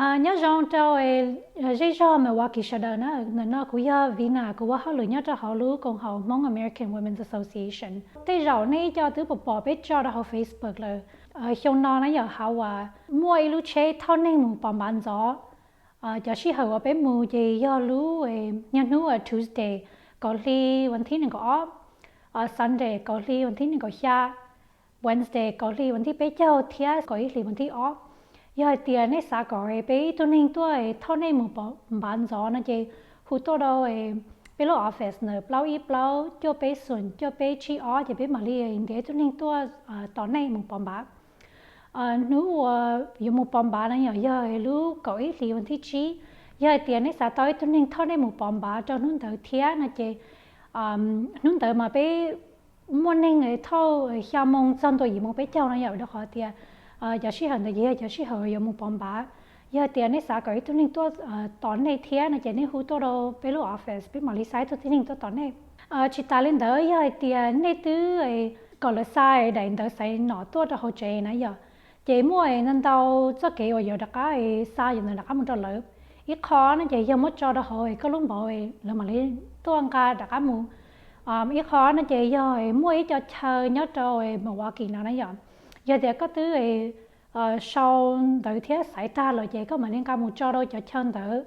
Nyob zoo rau zej zog Milwaukee sawv daws na, ntawm no kuv yog Vina, kuv ua hauj lwm nyob rau hauv lub koom haum Hmoob American Women's Association. Tej zaum nej ib co twb pom pom peb tso rau hauv Facebook lawm. Xyoo no na yom, Hawaiian muaj ib lub tsheb thauj neeg mus Pov Npav ntxov. Cov sij hawm uas peb mus ces yog lub, nyob hnub Tuesday kaum hli vas thib nees nkaum ob, Sunday kaum hli vas thib nees nkaum xya, Wednesday kaum hli vas thib peb caug thiab kaum ib hli vas thib ob. Yog hais tias nej xav kom peb ib tug neeg tuaj thauj nej mus Pov Npav ntxov no ces hu tuaj rau peb lub office ntawm plaub ib plaub cuaj peb xoom cuaj peb tsib ob ces peb mam li ntiav ib tug neeg tuaj tos nej mus Pov Npav. Hnub uas yuav mus Pov Npav no yog, yog lub kaum ib hli vas thib tsib. Yog hais tias nej xav tau ib tug neeg thauj nej mus Pov Npav rau hnub ntawd thiab no ces hnub ntawd mas peb muaj neeg thauj xya moo txog ntua yim moo peb caug no yom, rau qhov tias cov sij hawm ntawd ces yog cov sij hawm yuav mus Pov Npav. Yog hais tias nej xav kom ib tug neeg tuaj tos nej thiab no ces nej hu tuaj rau peb lub office, peb mam li xa ib tug tib neeg tuaj tos nej. Tsis tas li ntawd, yog hais tias nej twb kom lawv xa daim ntawv xaiv nom tuaj rau hauv tsev na yom, ces muaj ntau ntau txoj kev uas yuav rov qab xa daim ntawv rov qab mus rau lawv. Ib qho no ces yog muab tso rau hauv koj lub npauv, lawv mam li tuaj nqa rov qab mus. Ib qho no ces yog muaj ib co chaw nyob rau Milwaukee no na yom, yog tias koj twb sau ntawv thiab xaiv tag lawm ces koj mam li nqa mus tso rau cov chaw ntawd.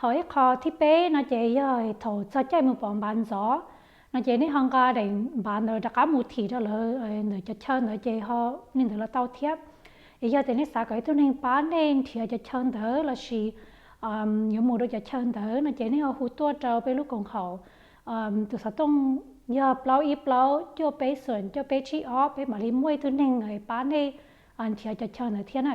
Ho ib qho thib peb no ces yog thaum txog caij mus Pov Npav ntxov no ces nej ho nqa daim npav ntawd rov qab mus thim rau lawv ntawm cov chaw ntawd ces ho li ntawd los tau thiab. Es yog tias nej xav kom ib tug neeg pab nej nrhiav cov chaw ntawd lossis yuav mus rau cov chaw ntawd no ces nej ho hu tuaj rau peb lub koom haum. Tus xov tooj yog plaub ib plaub cuaj peb xoom cuaj peb tsib ob, peb mam li muaj ib tug neeg pab nej nrhiav cov chaw ntawd thiab na.